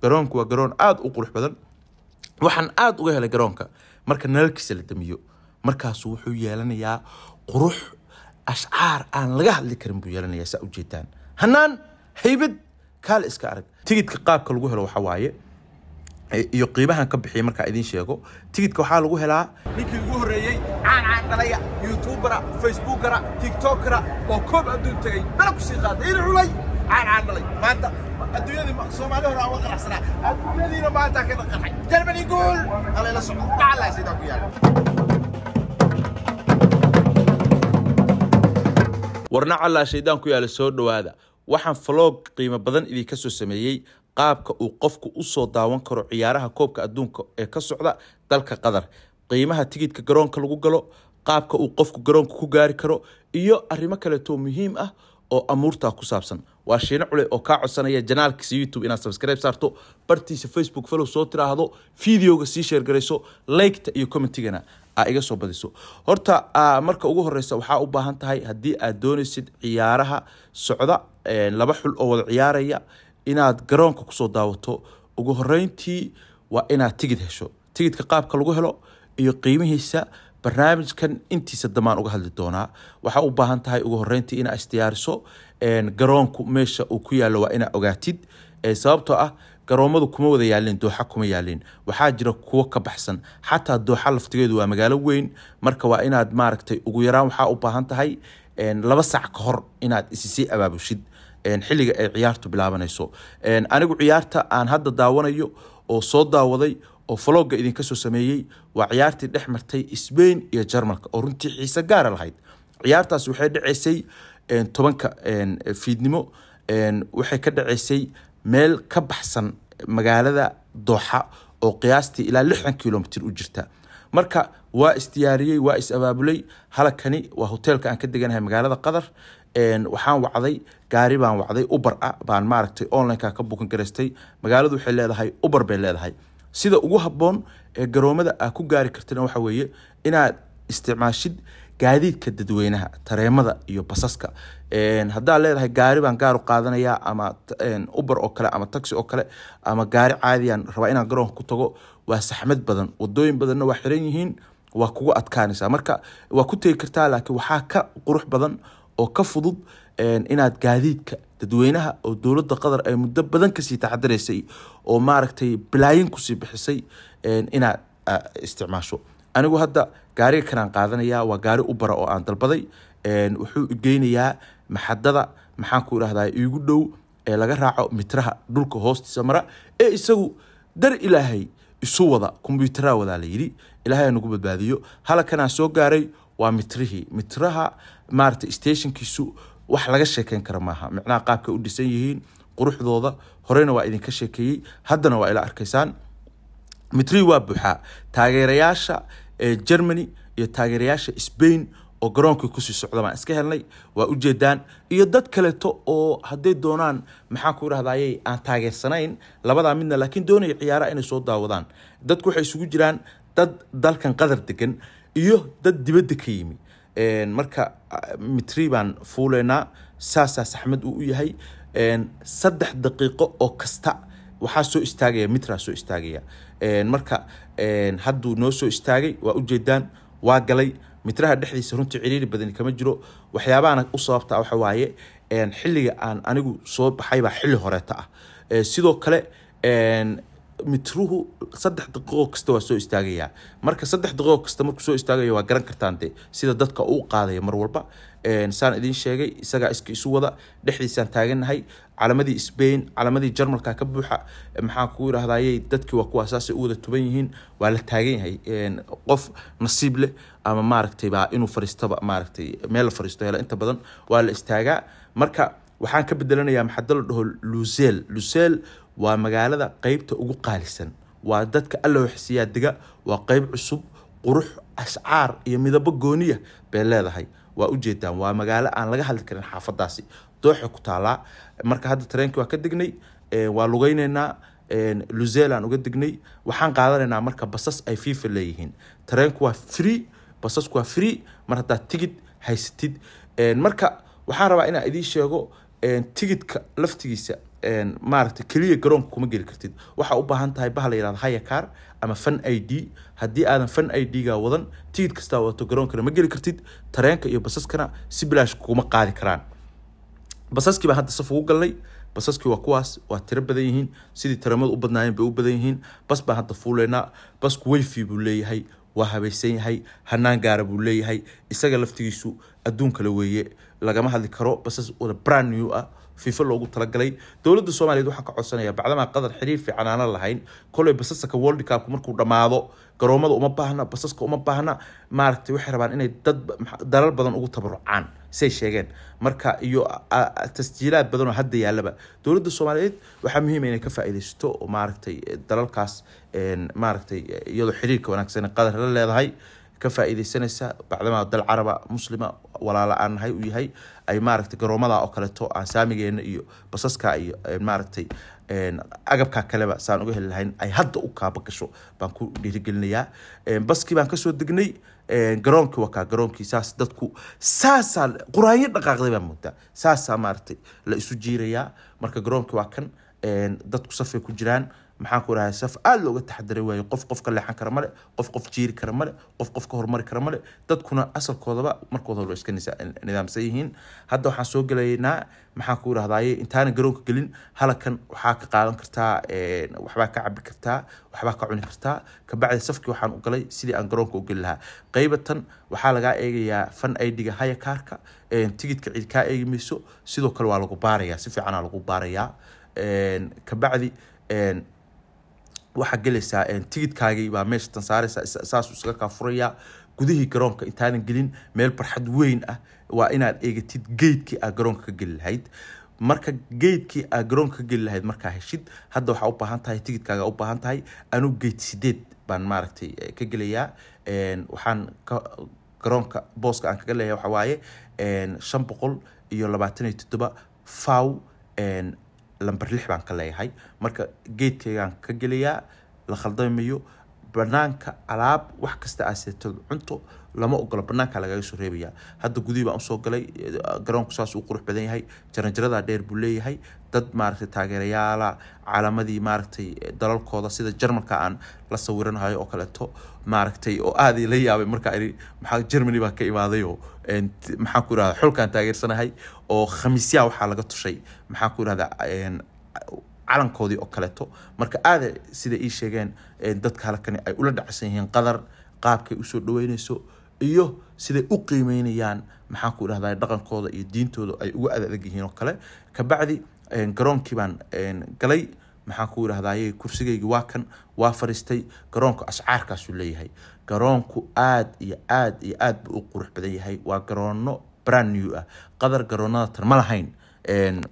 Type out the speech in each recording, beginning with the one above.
Garoonku waa garoon aada u qurux badan. Waxaan aada uga helay garoonka marka nalalkiisa la damiyo, markaasu wuxuu yeelanayaa qurux ashcaar aan laga hadli karin buu yeelanayaa. Saa ujeedaan, hanaan haybad kaale iska arag. Tigidka qaabka lagu helo waxa waaye iyo qiimahan ka bixiyay markaa idiin sheego. Tigidka waxaa lagu helaa Ninkii ugu horreeyey caan caan dhalaya, youtubera, facebookera, tiktokera oo koob adduun tegey bala kusii qaaday ili culay caan caan dhalay. Maanta adduunyadii Soomaali hore aan uga qanacsanaa, adduunyadiina maanta ka qarxay. Germany gool alayla socdo, dhacalaa sidaa ku yaala. Warna callaa shaydaan ku yaala. Soo dhowaada. Waxaan vlog qiimo badan idinka soo sameeyey qaabka uu qofku u soo daawan karo ciyaaraha koobka adduunka ee ka socda dalka Qatar, qiimaha tigidka garoonka lagu galo, qaabka uu qofku garoonka ku gaari karo iyo arrimo kaleeto muhiim ah oo amuurtaa ku saabsan. Waa Shiine Cule oo kaa codsanaya janaalkiisa YouTube inaad subscribe saarto, bartiisa Facebook follow soo tiraahdo, videoga sii share garayso, liketa iyo commentigana aa iga soo badiso. Horta marka ugu horeysa waxaa u baahan tahay, haddii aad doonaysid ciyaaraha socda, laba xul oo wada ciyaaraya inaad garoonka kusoo daawato, ugu horeyntii waa inaad tigid hesho. Tigidka qaabka lagu helo iyo qiimihiisa barnaamijkan intiisa damaan uga hadli doonaa. Waxaa u baahan tahay ugu horeyntii inaad isdiyaariso. Garoonku meesha uu ku yaallo waa inaad ogaatid, sababtoo ah garoomadu kuma wada yaalin Dooxa, kuma yaalin. Waxaa jira kuwo ka baxsan xataa Dooxa laftigeedu, waa magaalo weyn. Marka waa inaad maaragtay ugu yaraan waxaa u baahan tahay 2 sac ka hor inaad isi sii abaabushid xilliga ay ciyaartu bilaabanayso. Anigu ciyaarta aan hadda daawanayo oo soo daawaday oo vlogga idinka soo sameeyey waa ciyaartii dhex martay Spain iyo Jarmalka, oo runtii xiise gaara lahayd. Ciyaartaas waxay dhaceysay 10-ka fiidnimo, waxay ka dhaceysay meel ka baxsan magaalada Dooxa oo qiyaastii ilaa 60 kilomitir u jirta. Marka waa isdiyaariyey, waa is abaabulay. Halakani waa hoteelka aan ka deganahay magaalada Qatar. Waxaan wacday gaari baan wacday Uber ah baan maaragtay online-ka ka bukan garaystay. Magaaladu waxay leedahay Uber bay leedahay. Sida ugu habboon ee garoomada aad ku gaari kartana waxa weeye inaad isticmaashid gaadiidka dadweynaha, tareemada iyo basaska. Haddaad leedahay gaari baan gaar u qaadanayaa ama Uber oo kale ama taxi oo kale ama gaari caadiyaan rabaa inaan garoonka ku tago, waa saxmad badan, wadooyin badanna waa xiran yihiin, waa kugu adkaanaysaa. Marka waa ku tegi kartaa, laakiin waxaa ka qurux badan oo ka fudud inaad gaadiidka dadweynaha oo dowladda Qatar ay muddo badan kasii taxadiraysay oo maaragtay bilaayin kusii bixisay inaad isticmaasho. Anigu hadda gaariga kanaan qaadanayaa waa gaari Ubera oo aan dalbaday. Wuxuu geynayaa maxadada, maxaan ku idhahdaa, iigu dhow ee laga raaco mitraha dhulka hoostiisa mara ee isagu dar Ilaahay isu wada kombiyuutaraa wadaa la yidhi. Ilaahay nagu badbaadiyo. Halakanaan soo gaaray waa mitrihii. Mitraha maaragtay stationkiisu wax laga sheekeyn kara maaha, micnaha qaabkay u dhisan yihiin, quruxdooda horeyna waa idinka sheekeeyey, haddana waa ila arkaysaan. Mitrihii waa buuxaa, taageerayaasha Germany iyo taageerayaasha Spain oo garoonkii kusii socda baan iska helnay, waa ujeedaan, iyo dad kaleeto oo hadday doonaan, maxaan ku idhahdayey, aan taageersanayn labadaa midna laakiin doonaya ciyaaraha inay soo daawadaan. Dadku waxay isugu jiraan dad dalkan Qatar degan iyo dad dibadda ka yimi. Marka mitri baan fuuleynaa, saasaa saxmad uu u yahay. 3 daqiiqo oo kasta waxaa soo istaagaya mitraa soo istaagaya. Marka hadduu noo soo istaagay, waa ujeedaan, waa galay mitraha dhexdiisa. Runtii ciriiri badani kama jiro. Waxyaabahana u sababta waxa waaye xilliga aan anigu soo baxay baa xilli horeeta ah. Sidoo kale mitruhu 3 daqiiqo kasta waa soo istaagayaa. Marka 3 daqiiqo kasta markuu soo istaagayo, waa garan kartaan de sida dadka u qaadaya mar walba. Saan idiin sheegay, isagaa iska isu wada dhexdiisaan taagannahay. Calamadii Spain, calamadii Jarmalka ka buuxa. Maxaan kugu idhahdayey, dadkii waa kuwaa saasay u wada tuban yihiin, waa la taagan yahay. Qof nasiib leh ama maaragtay baa inuu fariistaba maaragtay meel la fariisto hela, inta badan waa la istaagaa. Marka waxaan ka bedelanayaa maxada la dhaho Lusail. Lusail waa magaalada qeybta ugu qaalisan, waa dadka alla waxsiiyaa dega. Waa qeyb cusub, qurux ashcaar iyo midabo gooniya bay leedahay, waa ujeedaan. Waa magaalo aan laga hadli karin, xaafadaasi Dooxa ku taalaa. Marka hadda tareenkii waa ka degnay, waa lugayneynaa. Lusail aan uga degnay, waxaan qaadanaynaa marka basas ay FIFA leeyihiin. Tareenku waa free, basasku waa free mar haddaad tigid haysatid. Marka waxaan rabaa inaan idiin sheego tigidka laftigiisa. Maaragtay keliya garoonka kuma geli kartid, waxaa u baahan tahay bahal la yihahdo hire car ama fan ID. Haddii aadan fan ID-ga wadan, tigid kastaa wadato garoonkana ma geli kartid, tareenka iyo basaskana si bilaash kuma qaadi karaan. Basaskii baan hadda saf ugu galnay. Basaskii waa kuwaas, waa tiro badan yihiin, sidii taramadu u badnaayeen bay u badan yihiin. Bas baan hadda fuuleynaa. Basku wifi buu leeyahay, waa habaysan yahay, hanaan gaara buu leeyahay, isaga laftigiisu adduun kale weeye, lagama hadli karo. Basas wada brand new ah, FIFA loogu talagalay. Dowladda Soomaaliyeed waxaan ka codsanayaa, bacdamaa Qadar xiriir fiican aanan lahayn, kolay basaska World Cup markuu dhammaado garoomada uma baahna, basaska uma baahna. Maaragtay waxay rabaan inay dad dalal badan ugu tabarucaan say sheegeen. Marka iyo tasjiilaad badan oo hadda yaalaba, dowladda Soomaaliyeed waxaa muhiim ah inay ka faa'iidaysato oo maaragtay dalalkaas maaragtay iyadoo xiriirka wanaagsan ee Qadar la leedahay ka faa'iidaysanaysa, bacdamaa dal caraba muslima walaala aan nahay uu yahay, ay maaragtay garoomada oo kaleeto aan saamigeena iyo basaska iyo maaragtay agabka kaleba saan uga heli lahayn ay hadda u kaaba gasho baan ku dhiirigelinayaa. Baskii baan kasoo degnay. Garoonkii waa kaa, garoonkii saas dadku saasaa quraanyo dhaqaaqday baa moodaa, saasaa maaragtay la isu jiirayaa. Marka garoonkii waa kan, dadku safay ku jiraan. Maxaan ku dhahay, saf aada looga taxadaray waayo, qof qof ka leexan kara male, qof qof jiiri kara male, qof qof ka hormari kara male. Dadkuna asalkoodaba markooda hore iska nidaamsan yihiin. Hadda waxaan soo gelaynaa, maxaan ku idhahdaaye, intaana garoonka gelin halakan waxaa ka qaadan kartaa, waxbaa ka cabi kartaa, waxbaa ka cuni kartaa. Kabacdi safkii waxaan u galay sidii aan garoonka u geli lahaa. Qaybatan waxaa lagaa eegayaa fan ID-ga, hire car-ka, tigidka cid kaa eegi mayso. Sidoo kale waa lagu baarayaa, si fiicanaa lagu baarayaa. Kabacdi waxaa gelaysaa tigidkaagii baa meesha tan saaraysaa, saasuu iskaga kaa furayaa. Gudihii garoonka intaadan gelin, meel barxad weyn ah, waa inaad eegatid gate-kii aad garoonka ka geli lahayd. Marka gate-kii aad garoonka ka geli lahayd markaa heshid, hadda waxaa u baahan tahay tigidkaaga u baahan tahay. Anuu gate 8 baan maaragtay ka gelayaa. Waxaan ka garoonka booska aan kaga leeyahay waxa waaye 527 faw lamber 6 baan ka leeyahay. Marka gate-kaygaan ka gelayaa, la khaldamayo. Banaanka alaab wax kasta aad seeto, cunto lama ogola, banaanka lagaga soo reebaya. Hadda gudihii baan usoo galay. Garoonku saas uu qurux badan yahay, jaranjaradaa dheer buu leeyahay. Dad maaragtay taageerayaala, calamadii maaragtay dalalkooda sida Jarmalka aan la sawiranayo oo kaleeto maaragtay, oo aad ila yaabay marka iri maxaa Germany baa ka imaaday oo maxaan ku irahdaa xulkaan taageersanahay, oo khamiisyaha waxaa laga tushay, maxaan ku irahdaa, calankoodii oo kaleeto. Marka aada sida ii sheegeen dadka halkani ay ula dhacsan yihiin Qadar, qaabkay usoo dhaweyneyso iyo siday u qiimeynayaan, maxaan ku idhahdaa, dhaqankooda iyo diintooda ay uga adag yihiin oo kale. Kabacdi garoonkii baan galay. Maxaan ku idhahdaaye, kursigaygii waa kan, waa fariistay. Garoonka ashcaarkaasuu leeyahay. Garoonku aad iyo aad iyo aad buu u qurux badan yahay, waa garoono brand new ah. Qadar garoonada tan ma lahayn.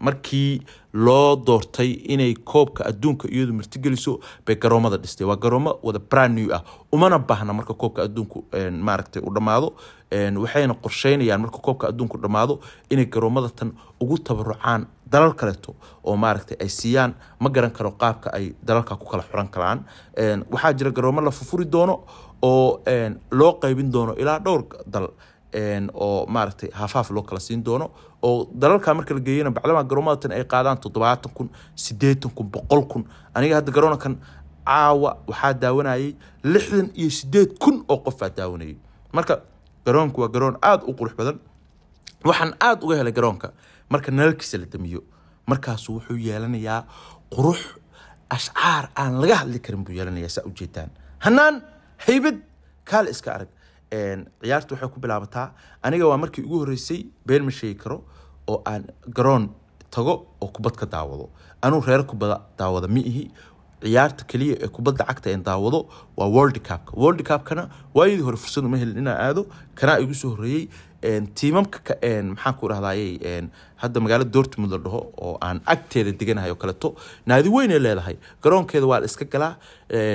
Markii loo doortay inay koobka adduunka iyadu martigeliso bay garoomada dhistay. Waa garoomo wada brand new ah, umana baahna marka koobka adduunku maaragtay u dhammaado. Waxayna qorsheynayaan marka koobka adduunku dhammaado inay garoomada tan ugu tabarucaan dalal kaleeto oo maaragtay ay siiyaan. Ma garan karo qaabka ay dalalka ku kala xuran karaan. Waxaa jira garoomo la furfuri doono oo loo qaybin doono ilaa dhowr dal oo maaragtay hafaaf loo kala siin doono, oo dalalka marka la geeyana, bacdamaa garoomada tan ay qaadaan 70,000, 80,000, 100,000. Aniga hadda garoonkan caawa waxaa daawanayay 68,000 oo qof aa daawanayay. Marka garoonku waa garoon aada u qurux badan. Waxaan aada uga helay garoonka marka nalalkiisa la damiyo, markaasu wuxuu yeelanayaa qurux, ashcaar aan laga hadli karin buu yeelanayaa. Saa ujeedaan, hanaan, haybad, kaale iska arag. Ciyaartu waxay ku bilaabataa, aniga waa markii ugu horreysay, been ma sheegi karo, oo aan garoon tago oo kubad ka daawado. Anuu reer kubada daawada ma ihi. Ciyaarta keliya ee kubadda cagta een daawado waa World Cupka. World Cupkana waayadii hore fursad uma helin inaan aado, kanaa igu soo horreeyey. Tiimamka maxaan ku dhahdayey, hadda magaalada Dortmund la dhaho oo aan agteeda deganahay oo kaleeto, naadi weyn ay leedahay, garoonkeeda waa la iska galaa,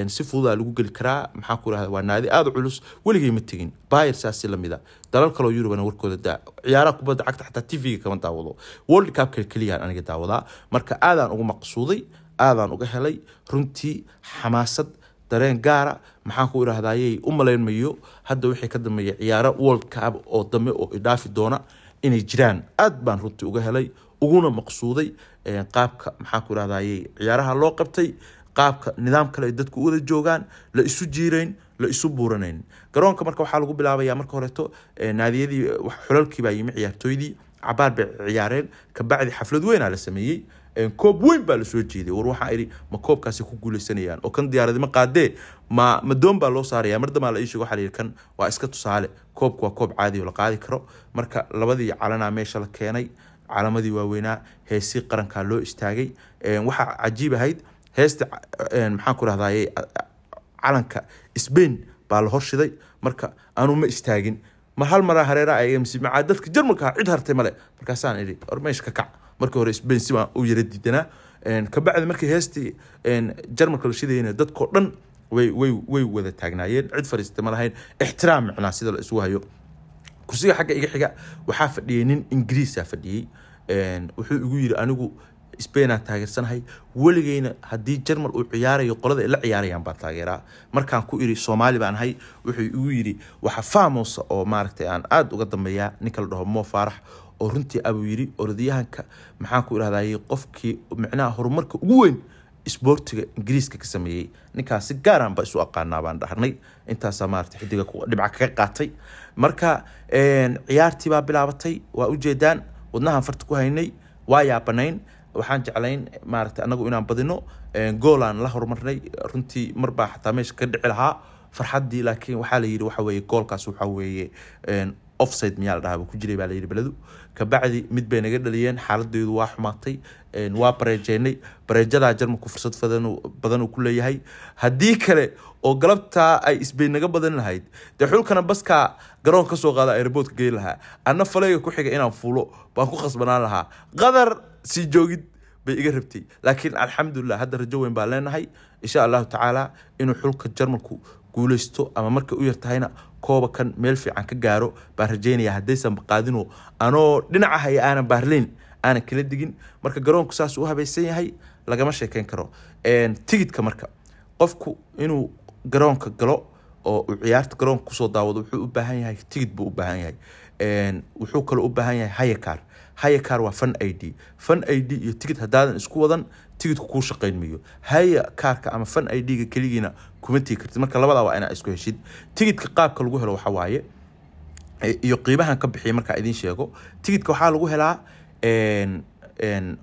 si fududaa lagu geli karaa. Maxaan ku dhahdaa, waa naadi aada u culus, weligay ma tegin. Bayer saasi lamida, dalal kaloo Yurubana warkooda daa. Ciyaaraha kubadda cagta xataa TV-ga kama daawado, World Cup keliyaan aniga daawadaa. Marka aadaan ugu maqsuuday, aadaan uga helay runtii, xamaasad, dareen gaara. Maxaan ku idhahdayey, u malayn mayo hadda wixii ka dambeeya ciyaaro World Cup oo dambe oo idhaafi doona inay jiraan. Aad baan runtii uga helay, Uguna maqsuuday qaabka, maxaa ku rahdaayey, ciyaaraha loo qabtay, qaabka nidaam kale ay dadku u wada joogaan, la isu jiirayn, la isu buuranayn. Garoonka marka waxaa lagu bilaabayaa marka horeeto naadiyadii, xulalkii baa yimi, ciyaartooydii cabaar bay ciyaareen, kabacdi xaflad weynaa la sameeyey, koob weyn baa lasoo jeeday. War waxaa idhi, ma koobkaasi ku guuleysanayaan oo kan diyaaradima qaadee, ma doon baa loo saaraya? Mar dambaa la ii sheego, waxaa la yidhi kan waa iska tusaale, koobku waa koob caadi oo la qaadi karo. Marka labadii calanaa meesha la keenay, calamadii waaweynaa, heesii qarankaa loo istaagay. Waxaa cajiib ahayd heesta, maxaan ku rahdaye, calanka Spain baa la horshiday. Marka anu ma istaagin, ma hal maraa hareera ay macaa dadka Jarmalka cid hartay male. Markaasaan idhi, war meesha ka kac. Markii hore Spain si baan u yara diidanaa, kabacdi markii heestii Jarmalka la shidayna dadkoo dhan way wada taagnaayeen, cid fadhiistay ma lahayn. Ixtiraam micnaa sida la isugu hayo. Kursiga xagga iga xiga waxaa fadhiyey nin Ingiriisa fadhiyey. Wuxuu igu yiri, anigu Spain aan taageersanahay, weligeyna haddii Jarmal uu ciyaarayo qolada ay la ciyaarayaan baan taageeraa. Markaan ku iri Soomaali baan ahay, wuxuu igu yiri waxa famosa oo maaragtay aan aada uga dambeeyaa ninka la dhaho Mo Faarax, oo runtii abuu yiri orodyahanka, maxaan ku idhahdayey, qofkii micnaha horumarka ugu weyn isboortiga Ingiriiska ka sameeyey. Ninkaas si gaaraan ba isu aqaanaa baan dhahnay. Intaasaa maaragtay xidiga dhibca kaga qaatay. Marka ciyaartii baa bilaabatay, waa ujeedaan, wadnahan farta ku haynay, waa yaabanayn. Waxaan jeclayn maaragtay anagu inaan badino, goolaan la horumarnay. Runtii marbaa xataa meesha ka dhici lahaa farxaddii, laakiin waxaa la yidhi waxa weeye goolkaas waxa weeye offside miyaa la dhahaa buu ku jiray baa la yidhi beledu. Kabacdi mid bay naga dhaliyeen, xaaladeedu waa xumaatay, waa bareejeynay. Bareejadaa Jarmalku fursad badan uu ku leeyahay. Haddii kale oo galabtaa ay Isbayn naga badan lahayd, dee xulkana baskaa garoonka kasoo qaada airportka geyn lahaa, anna falayga ku xiga inaan fuulo baan ku khasbanaan lahaa. Qadar sii joogid bay iga rabtay, laakiin alxamdulilah hadda rajo weyn baan leenahay, insha Allahu tacaala, inuu xulka Jarmalku guuleysto ama markay u yartahayna kooba kan meel fiican ka gaaro baan rajeynaya, haddaysan qaadino anoo dhinaca haya aanan Baarliin aanan kala digin. Marka garoonku saas u habaysan yahay, lagama sheekeyn karo. Tigidka marka qofku inuu garoonka galo oo uu ciyaarta garoonka kusoo daawado wuxuu u baahan yahay tigid buu u baahan yahay. Wuxuu kaloo u baahan yahay hire car. Hire car waa fan ID. Fan ID iyo tigid haddaadan isku wadan, tigidku kuu shaqayn mayo. Hire carka ama fan ID-ga keligiina kuma tigi kartid. Marka labadaa waa inaa isku heshid. Tigidka qaabka lagu helo waxa waaye iyo qiimahan ka bixiyay markaa idiin sheego. Tigidka waxaa lagu helaa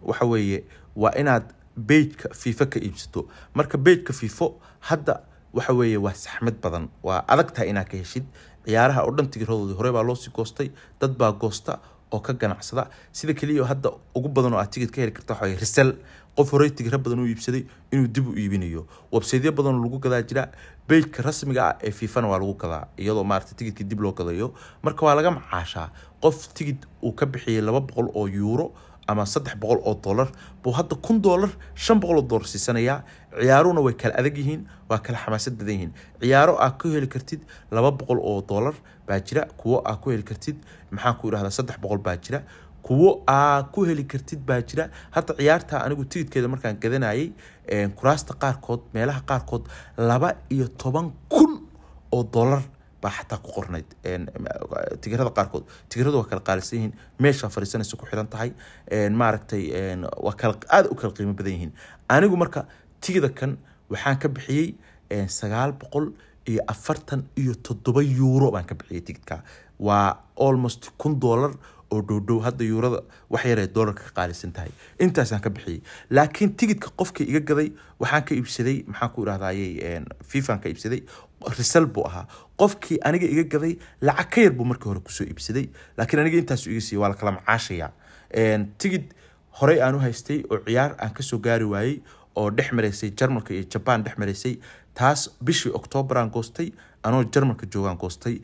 waxa weeye waa inaad pageka FIFA ka iibsato. Marka pageka FIFA hadda waxa weeye waa saxmad badan, waa adag tahay inaad ka heshid. Ciyaaraha oo dhan tigiradoodii hore baa loosii goostay, dad baa goosta oo ka ganacsada. Sida keliya hadda ugu badan oo aad tigid ka heli karta waxa weeye resell, qof horey tigiro badan u iibsaday inuu dib u iibinayo. Websiteyo badan oo lagu gadaa jira, pageka rasmiga ah ee FIFAna waa lagu gadaa, iyadoo maaragtay tigidkii dib loo gadayo. Marka waa laga macaashaa. Qof tigid uu ka bixiyey €200 ama $300 buu hadda $1000, $500 siisanayaa. Ciyaaruhuna way kala adag yihiin, waa kala xamaasad badan yihiin. Ciyaaro aad ku heli kartid $200 baa jira, kuwo aad ku heli kartid, maxaan ku idhahdaa, 300 baa jira, kuwo aa ku heli kartid baa jira. Hadda ciyaarta anigu tigidkeeda markaan gadanayay, kuraasta qaarkood meelaha qaarkood $12,000 baa xataa ku qornayd tigirada qaarkood. Tigiradu waa kala qaalisan yihiin, meeshaa fadhiisanaysa ku xiran tahay, maaragtay, waa kala aad u kala qiimo badan yihiin. Anigu marka tigida kan waxaan ka bixiyey €947 baan ka bixiyey tigidka. Waa almost $1000 oo dhowdhow. Hadda yuurada wax yaree doolarka ka qaalisan tahay. Intaasaan ka bixiyey. Laakiin tigidka qofkii iga gaday waxaan ka iibsaday, maxaan ku idhahdayey, FIFAn ka iibsaday, resell buu ahaa. Qofkii aniga iga gaday lacag ka yar buu markii hore kusoo iibsaday, laakiin aniga intaasu iga siiyey. Waa la kala macaashayaa. Tigid horey aan u haystay oo ciyaar aan kasoo gaari waayey oo dhex maraysay Jarmalka iyo Jaban dhex maraysay, taas bishii Octoobar aan goostay, anoo Jarmalka joogaan goostay.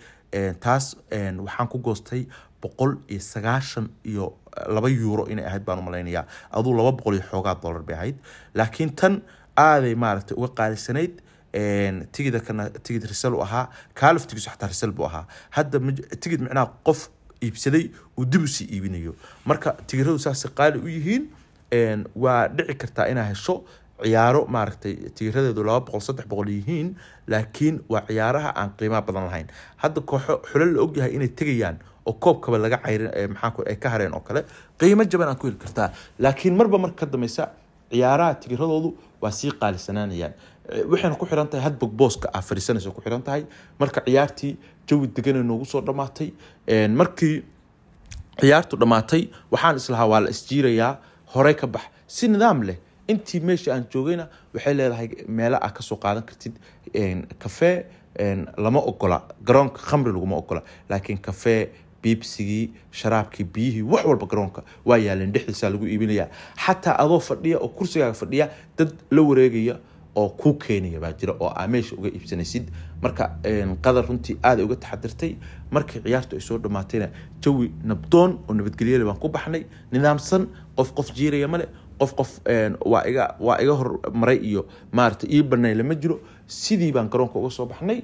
Taas waxaan ku goostay €192 inay ahayd baan u malaynayaa, aduu 200 iyo xoogaa dollar bay ahayd. Laakiin tan aaday maaragtay uga qaalisanayd. Tigida kana tigid resell u ahaa, kaa laftigiisu xataa resell buu ahaa. Hadda tigid micnaha qof iibsaday uu dib usii iibinayo. Marka tigiradu saasay qaali u yihiin. Waa dhici kartaa inaa hesho ciyaaro maaragtay tigiradeedu 200, 300 yihiin, laakiin waa ciyaaraha aan qiimaha badan lahayn. Hadda kooxo xulal la ogyahay inay tegayaan oo oo koobkaba laga cayrin, maxaa ku ay ka hareen oo kale, qiimo jaban aad ku heli kartaa. Laakiin marba marka ka dambeysa ciyaaraha tigiradoodu waa sii qaalisanaanayaan. Waxayna ku xiran tahay hadba booska aa fadhiisanaysa ku xiran tahay. Marka ciyaartii jawi deganay noogu soo dhammaatay. Markii ciyaartu dhammaatay waxaan islahaa waa la isjiirayaa, horey ka bax si nidaam leh. Intii meesha aan joogayna waxay leedahay meelo aad kasoo qaadan kartid kafee. Lama ogola garoonka, khamri laguma ogola, laakiin kafee, biibsigii, sharaabkii, biyihii, wax walba garoonka waa yaaleen, dhexdiisaa lagu iibinayaa. Xataa adoo fadhiya oo kursigaaga fadhiya dad la wareegaya oo kuu keenaya baa jira oo aa meesha uga iibsanaysid. Marka Qadar runtii aad ay uga taxadirtay. Markii ciyaartu ay soo dhammaatayna jawi nabdoon oo nabadgelyada baan ku baxnay, nidaamsan, qof qof jiiraya male, qof qof waa iga hormaray iyo maaragtay ii banay lama jiro. Sidii baan garoonka uga soo baxnay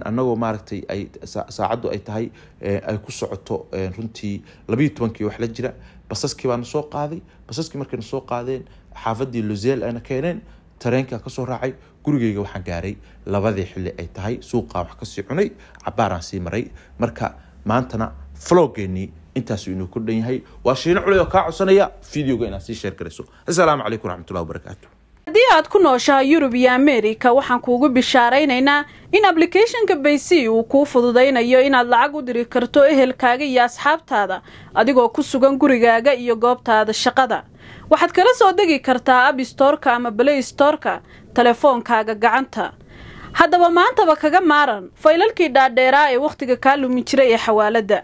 annagoo maaragtay ay saacaddu ay tahay ay ku socoto runtii 12-kii wax la jira. Basaskii baana soo qaaday. Basaskii markayna soo qaadeen xaafadii Lusail ayna keeneen, tareenkaa kasoo raacay. Gurigeyga waxaan gaaray 2-dii xilli ay tahay. Suuqaa wax kasii cunay, cabaaraan sii maray. Marka maantana vlogeenii intaasuu inuu ku dhan yahay. Waa Shiino Culey oo kaa codsanaya videoga inaad sii share garayso. Assalaamu calaykum waraxmatullahi wabarakaatu. Haddii aad ku nooshahay Yurub iyo Ameerika, waxaan kuugu bishaaraynaynaa in applicationka Bayc uu kuu fududaynayo inaad lacag u diri karto ehelkaaga iyo asxaabtaada adigoo ku sugan gurigaaga iyo goobtaada shaqada. Waxaad kala soo degi kartaa App Storeka ama Play Storeka telefoonkaaga gacanta. Haddaba maantaba kaga maaran faylalkii dhaadheeraa ee wakhtiga kaa lumi jiray ee xawaaladda.